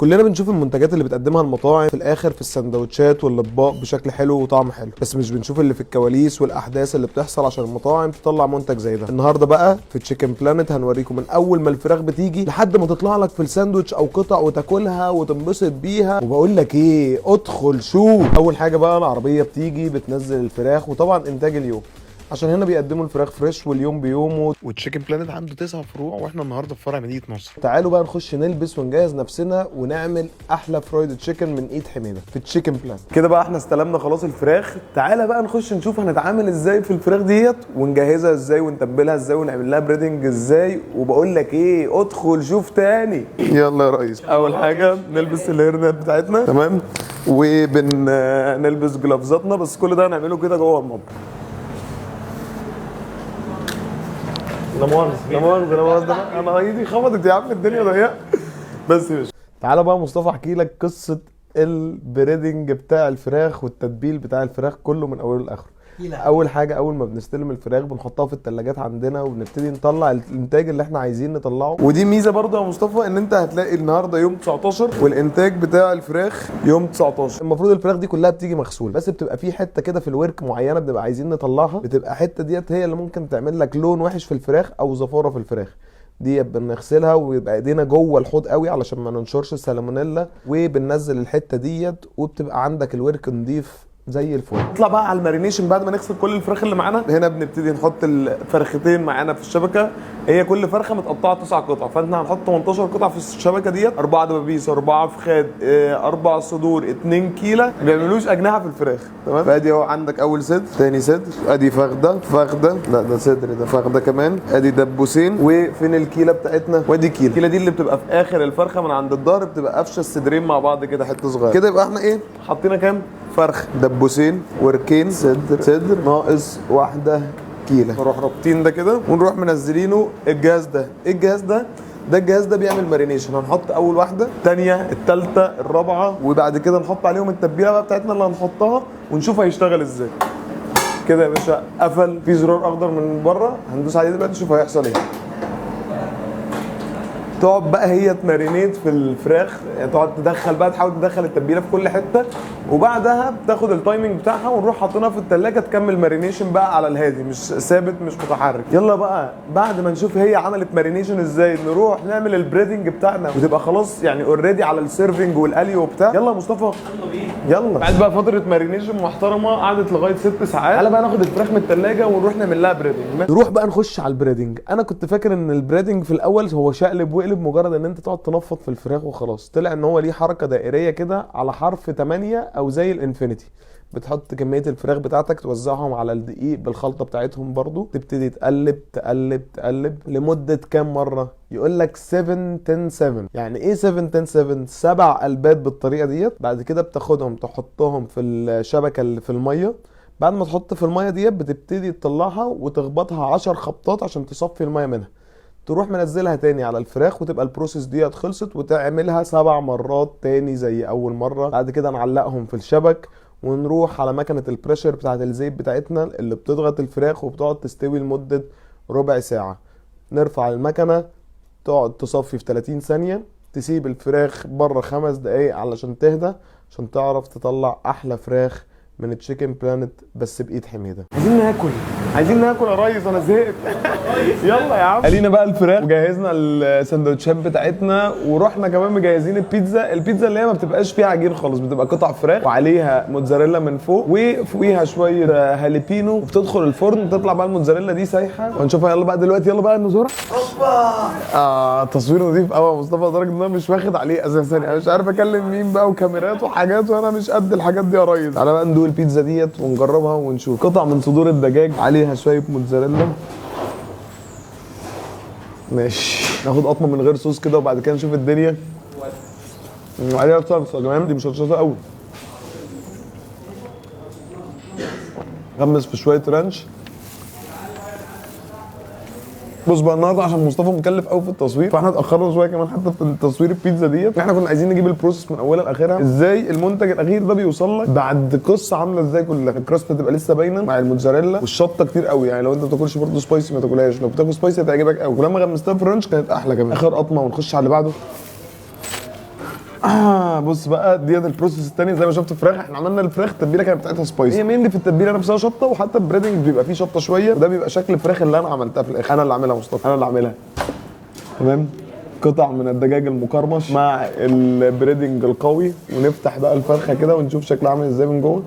كلنا بنشوف المنتجات اللي بتقدمها المطاعم في الاخر في السندوتشات والاطباق بشكل حلو وطعم حلو، بس مش بنشوف اللي في الكواليس والاحداث اللي بتحصل عشان المطاعم تطلع منتج زي ده. النهارده بقى في Chicken Planet هنوريكم من اول ما الفراخ بتيجي لحد ما تطلع لك في الساندوتش او قطع وتاكلها وتنبسط بيها. وبقول لك ايه، ادخل شوف. اول حاجة بقى العربية بتيجي بتنزل الفراخ، وطبعا انتاج اليوم عشان هنا بيقدموا الفراخ fresh واليوم بيومه. و Chicken Planet عنده 9 فروع، واحنا النهارده في فرع مدينة نصر. تعالوا بقى نخش نلبس ونجهز نفسنا ونعمل احلى fried chicken من ايد حميده في Chicken Planet. كده بقى احنا استلمنا خلاص الفراخ، تعالى بقى نخش نشوف هنتعامل ازاي في الفراخ ديت ونجهزها ازاي ونتبلها ازاي ونعمل لها breading ازاي. وبقول لك ايه، ادخل شوف تاني. يلا يا ريس، اول حاجة نلبس ال hairnet بتاعتنا، تمام، وبنلبس gloves اتنا، بس كل ده هنعمله كده جوه المطبخ. لا مؤاخذة لا مؤاخذة لا مؤاخذة، انا ايدي خبطت يا عم، الدنيا ضيقة. بس يا باشا تعالى بقى مصطفى احكي لك قصة ال breading بتاع الفراخ والتتبيل بتاع الفراخ كله من اوله لاخره. اول حاجة اول ما بنستلم الفراخ بنحطها في الثلاجات عندنا وبنبتدي نطلع الانتاج اللي احنا عايزين نطلعه. ودي ميزة برضه يا مصطفى، ان انت هتلاقي النهارده يوم 19 والانتاج بتاع الفراخ يوم 19. المفروض الفراخ دي كلها بتيجي مغسوله، بس بتبقى في حتة كده في الورك معينة بنبقى عايزين نطلعها، بتبقى حتة ديت هي اللي ممكن تعمل لك لون وحش في الفراخ او زفاره في الفراخ. دي بنغسلها ويبقى ايدينا جوه الحوض قوي علشان ما ننشرش السالمونيلا، وبننزل الحتة ديت وبتبقى عندك الورك نضيف زي الفل. نطلع بقى على ال marination بعد ما نغسل كل الفراخ اللي معانا. هنا بنبتدي نحط الفرختين معانا في الشبكة، هي كل فرخة متقطعه 9 قطع، فاحنا هنحط 18 قطعه في الشبكة ديت، 4 دبابيس، 4 فخاد، 4 صدور، 2 كيله. ما بيعملوش اجنحة في الفراخ، تمام. فادي اهو عندك اول صدر، ثاني صدر، ادي فخده، فخده، لا ده صدر، ده فخده كمان، ادي دبوسين، وفين الكيله بتاعتنا؟ وادي كيله. الكيله دي اللي بتبقى في اخر الفرخه من عند الظهر، بتبقى قفشه الصدرين مع بعض كده حتة صغيرة كده. يبقى احنا ايه حطينا كام فرخ؟ دبوسين، وركين، صدر، صدر، ناقص واحدة كيله. نروح رابطين ده كده ونروح منزلينه الجهاز ده. ايه الجهاز ده؟ ده الجهاز ده بيعمل marination. هنحط اول واحدة، الثانية، الثالثة، الرابعه، وبعد كده نحط عليهم التتبيله بقى بتاعتنا اللي هنحطها ونشوف هيشتغل ازاي. كده يا باشا قفل، في زرار اخضر من بره هندوس عليه دلوقتي نشوف هيحصل ايه. تقعد بقى هي ت marinate في الفراخ، يعني تقعد تدخل بقى، تحاول تدخل التتبيله في كل حتة، وبعدها بتاخد ال timing بتاعها ونروح حاطينها في التلاجة تكمل marination بقى على الهادي، مش ثابت مش متحرك. يلا بقى بعد ما نشوف هي عملت marination ازاي نروح نعمل ال breading بتاعنا وتبقى خلاص يعني already على ال serving والقلي وبتاع. يلا يا مصطفى يلا. بعد بقى فترة marination محترمه قعدت لغاية 6 ساعات، تعالى بقى ناخد الفراخ من التلاجة ونروح نعمل لها breading. نروح بقى نخش على ال breading. انا كنت فاكر ان ال breading في الاول هو شقلب وقلب، مجرد ان انت تقعد تنفض في الفراخ وخلاص. طلع ان هو ليه حركة دائريه كده على حرف 8 او زي ال infinity. بتحط كمية الفراخ بتاعتك توزعهم على الدقيق بالخلطه بتاعتهم، برضو تبتدي تقلب تقلب تقلب لمدة كام مرة؟ يقول لك 7 10 7. يعني ايه 7 10 7؟ 7 قلبات بالطريقة ديت. بعد كده بتاخدهم تحطهم في الشبكة اللي في الميه. بعد ما تحط في المية ديت بتبتدي تطلعها وتخبطها 10 خبطات عشان تصفي المية منها، تروح منزلها تاني على الفراخ وتبقى ال process ديت خلصت، وتعملها 7 مرات تاني زي اول مرة. بعد كده نعلقهم في الشبك ونروح على مكنة ال pressure بتاعت الزيت بتاعتنا اللي بتضغط الفراخ وبتقعد تستوي لمدة ربع ساعة. نرفع المكنة تقعد تصفي في 30 ثانية، تسيب الفراخ بره 5 دقايق علشان تهدى، عشان تعرف تطلع احلى فراخ من Chicken Planet بس بايد حميده. عايزين ناكل، عايزين ناكل يا ريس، انا زهقت. يلا يا عم. قلينا بقى الفراخ وجهزنا السندوتشات بتاعتنا، ورحنا كمان مجهزين البيتزا. البيتزا اللي هي ما بتبقاش فيها عجين خالص، بتبقى قطع فراخ وعليها موتزاريلا من فوق وفوقيها شوية هاليبينو، وبتدخل الفرن تطلع بقى الموتزاريلا دي سايحه ونشوفها. يلا بقى دلوقتي، يلا بقى نزورها. تصوير نظيف قوي يا مصطفى، لدرجة ان انا مش واخد عليه اساسا، يعني مش عارف اكلم مين بقى وكاميرات وحاجات، وانا مش قد الحاجات دي يا ريس. تعالى بقى ندوق البيتزا ديت ونجربها ونشوف. قطع من صدور الدجاج عليها شوية موتزاريلا، ماشي. ناخد قطمه من غير صوص كده وبعد كده نشوف الدنيا. وعليها صلصه كمان، دي مشطشطه قوي. غمس في شوية ranch. بص بقى النهارده عشان مصطفى مكلف قوي في التصوير، فاحنا اتاخرنا شوية كمان حتى في تصوير البيتزا ديت. احنا كنا عايزين نجيب ال process من اولها لاخرها، ازاي المنتج الاخير ده بيوصل لك بعد قصة عامله ازاي كلها. ال crust تبقى لسه باينة مع الموتزاريلا والشطه كتير قوي، يعني لو انت ما بتاكلش برضه spicy ما تاكلهاش، لو بتاكل spicy هتعجبك قوي. ولما غمستها في ال ranch كانت احلى كمان. اخر قطمه ونخش على اللي بعده. بص بقى ديت ال process الثاني. زي ما شفت فراخ، احنا عملنا الفراخ التتبيله كانت بتاعتها spicy، هي mainly في التتبيله نفسها شطه، وحتى ال breading بيبقى فيه شطه شويه، وده بيبقى شكل الفراخ اللي انا عملتها في الاخر. انا اللي عاملها مصطفى، انا اللي عاملها. تمام، قطع من الدجاج المقرمش مع ال breading القوي، ونفتح بقى الفرخه كده ونشوف شكلها عامل ازاي من جوه.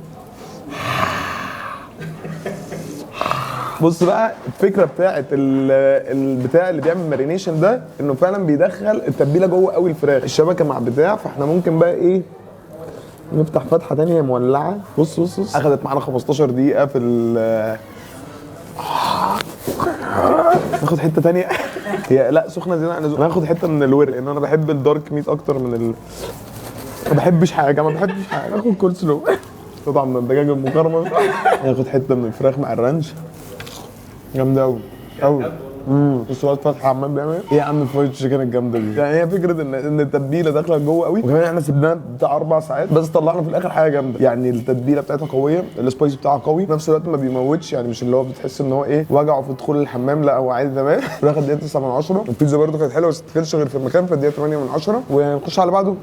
بص بقى الفكرة بتاعت البتاع اللي بيعمل marination ده، انه فعلا بيدخل التتبيله جوه قوي الفراخ، الشبكة مع بتاع. فاحنا ممكن بقى ايه، نفتح فتحه ثانية مولعه. بص بص بص، اخذت معانا 15 دقيقة في ال ناخد حتة ثانية. هي لا سخنة زيادة عن اللزوم. ناخد حتة من الورق، لان انا بحب ال dark meat اكتر من ما بحبش حاجة، ما بحبش حاجة. ناخد كول سلو، قطعه من الدجاج المكرمل، ناخد حتة من الفراخ مع ال ranch. جامدة قوي قوي. بص الواد فتحي عمال بيعمل ايه يا عم ال fried chicken الجامدة دي. يعني هي فكرة ان التتبيله داخله جوه قوي، وكمان احنا سيبناها بتاع 4 ساعات بس طلعنا في الاخر حاجة جامدة. يعني التتبيله بتاعتها قوية، ال spice بتاعها قوي، في نفس الوقت ما بيموتش، يعني مش اللي هو بتحس ان هو ايه وجعه في دخول الحمام، لا هو عادي تمام. الفراخ اديها 9 من 10، البيتزا برده كانت حلوة بس ما تتاكلش غير في المكان، فاديها 8 من 10. ونخش على بعده،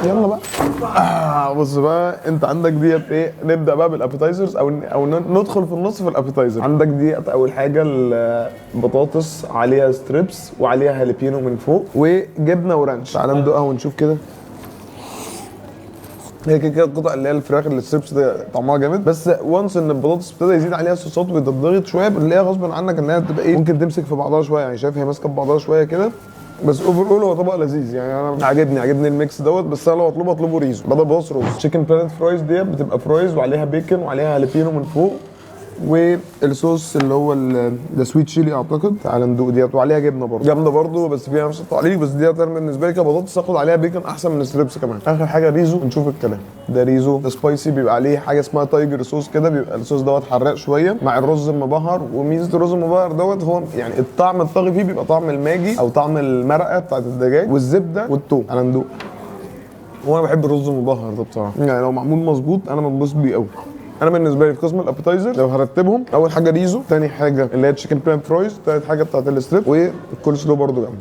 يلا بقى. بص بقى انت عندك ديت ايه، نبدا بقى بال appetizers او ندخل في النص في ال appetizer. عندك ديت اول حاجة البطاطس عليها strips وعليها هاليبينو من فوق وجبنه و ranch. تعالى ندوقها ونشوف كده. هي كده كده القطع اللي هي الفراخ اللي ال strips ده طعمها جامد، بس once ان البطاطس ابتدى يزيد عليها الصوصات وتتضغط شوية، بنلاقيها غصب عنك انها تبقى ايه، ممكن تمسك في بعضها شوية. يعني شايف هي ماسكه في بعضها شوية كده، بس overall هو طبق لذيذ. يعني انا عجبني ال mix دوت، بس انا لو اطلبه اطلبه ريزو بدل بطاطس رز. chicken planet fries ديت بتبقى fries وعليها بيكن وعليها هاليبينو من فوق، والصوص اللي هو ده sweet chili اعتقد. تعال ندوق ديت، وعليها جبنه برضه جامدة برضه، بس فيها نفس التعليق. بس ديت انا بالنسبة لي كبطاطس اخد عليها بيكن احسن من ال strips كمان. اخر حاجة ريزو، نشوف الكلام ده. ريزو ده spicy، بيبقى عليه حاجة اسمها tiger sauce كده، بيبقى الصوص دوت حراق شوية مع الرز المبهر. وميزه الرز المبهر دوت هو يعني الطعم الطاغي فيه بيبقى طعم الماجي او طعم المرقه بتاعت الدجاج والزبده والثوم. تعال ندوق. وانا بحب الرز المبهر ده بصراحة، يعني لو معمول مظبوط انا بنبسط بيه قوي. انا بالنسبة لي في قسم ال appetizer لو هرتبهم، اول حاجة ريزو، ثاني حاجة اللي هي chicken planet fries، ثالث حاجة بتاعت ال strip، وال coleslaw برده جامدة.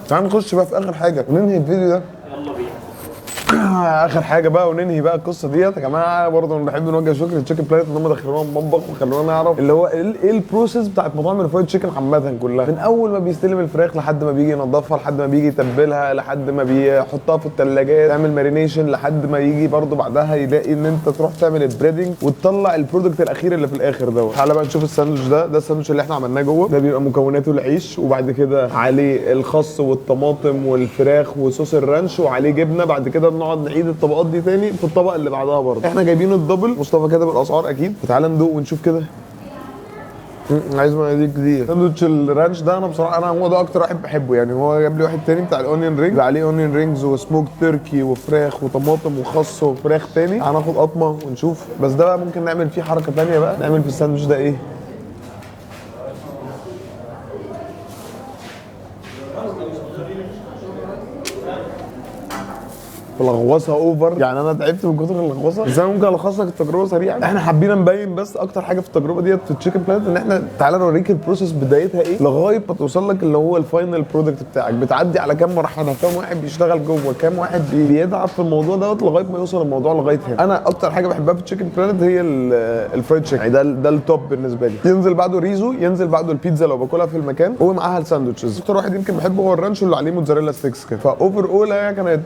تعال نخش بقى في اخر حاجة وننهي الفيديو ده. يلا بينا. اخر حاجة بقى وننهي بقى القصة ديت يا جماعة. برضه بنحب نوجه شكر لل Chicken Planet ان هم دخلونا المطبخ وخلونا نعرف اللي هو ايه ال process بتاعت مطاعم ال fried chicken عامة كلها، من اول ما بيستلم الفراخ لحد ما بيجي ينضفها، لحد ما بيجي يتبلها، لحد ما بيحطها في الثلاجات يعمل marination، لحد ما يجي برضه بعدها يلاقي ان انت تروح تعمل ال breading وتطلع ال product الاخير اللي في الاخر دوت. تعالى بقى نشوف الساندوتش ده. ده الساندوتش اللي احنا عملناه جوه ده، بيبقى مكوناته العيش وبعد كده عليه الخس والطماطم والفراخ وصوص ال ranch وعليه جبنه. بعد كده بنقعد نعيد الطبقات دي تاني في الطبق اللي بعدها برضه. احنا جايبين ال double، مصطفى كاتب الاسعار اكيد. فتعالى ندوق ونشوف كده. عايز مناديل كتير. ساندوتش ال ranch ده انا بصراحة انا هو ده اكتر واحد بحبه. يعني هو جاب لي واحد تاني بتاع ال onion ring، عليه onion rings و smoked turkey وفراخ وطماطم وخس وفراخ تاني. هناخد قطمه ونشوف. بس ده بقى ممكن نعمل فيه حركة تانية بقى. نعمل في الساندوتش ده ايه؟ لغوصه over، يعني انا تعبت من كتر اللغوصه. بس انا ممكن الخص لك التجربة سريعا. احنا حابين نبين بس اكتر حاجة في التجربة ديت في ال Chicken Planet ان احنا تعالى نوريك ال process بدايتها ايه لغاية ما توصل لك اللي هو ال final product بتاعك. بتعدي على كام مرحلة، كام واحد بيشتغل جوه، كام واحد بيتعب في الموضوع دوت لغاية ما يوصل الموضوع لغاية هنا. انا اكتر حاجة بحبها في ال Chicken Planet هي ال fried chicken، يعني ده ال top بالنسبة لي. ينزل بعده ريزو، ينزل بعده البيتزا لو باكلها في المكان، ومعاها ال sandwiches. اكتر واحد يمكن بحبه هو ال ranch اللي عليه mozzarella sticks كده. ف overall هي كانت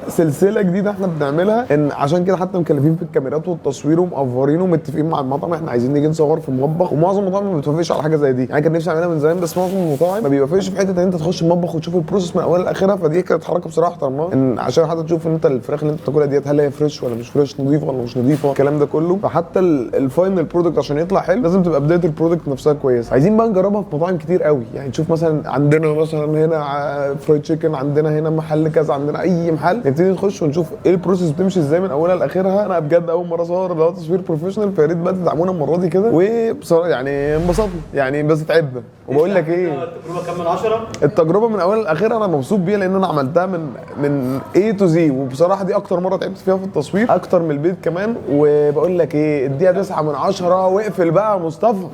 سلسلة جديدة احنا بنعملها، ان عشان كده حتى مكلفين في الكاميرات والتصوير ومقفرين ومتفقين مع المطعم احنا عايزين نيجي نصور في المطبخ. ومعظم المطاعم ما بتوافقش على حاجة زي دي، يعني كان نفسي اعملها من زمان، بس معظم المطاعم ما بيوافقش في حتة ان انت تخش المطبخ وتشوف ال process من اولها لاخرها. فدي كانت حركة بصراحة احترمناها، ان عشان حتى تشوف ان انت الفراخ اللي انت بتاكلها ديت هل هي fresh ولا مش fresh، نظيفة ولا مش نظيفة، الكلام ده كله. فحتى ال final product عشان يطلع حلو لازم تبقى بداية ال product نفسها كويسة. عايزين بقى نجربها في مطاعم كتير قوي، يعني نشوف مثلا عندنا مثلا هنا fried chicken، عندنا هنا محل كذا، عندنا اي محل، نبتدي نخش ونشوف ايه ال process بتمشي ازاي من اولها لاخرها. انا بجد اول مرة اصور ده تصوير professional، فيا ريت بقى تدعمونا المرة دي كده. وبصراحة يعني انبسطنا يعني، بس تعبنا. وبقول لك ايه، التجربة كام من 10؟ التجربة من اولها لاخرها انا مبسوط بيها، لان انا عملتها من A to Z، وبصراحة دي اكتر مرة تعبت فيها في التصوير اكتر من البيت كمان. وبقول لك ايه، اديها 9 من 10 واقفل بقى يا مصطفى.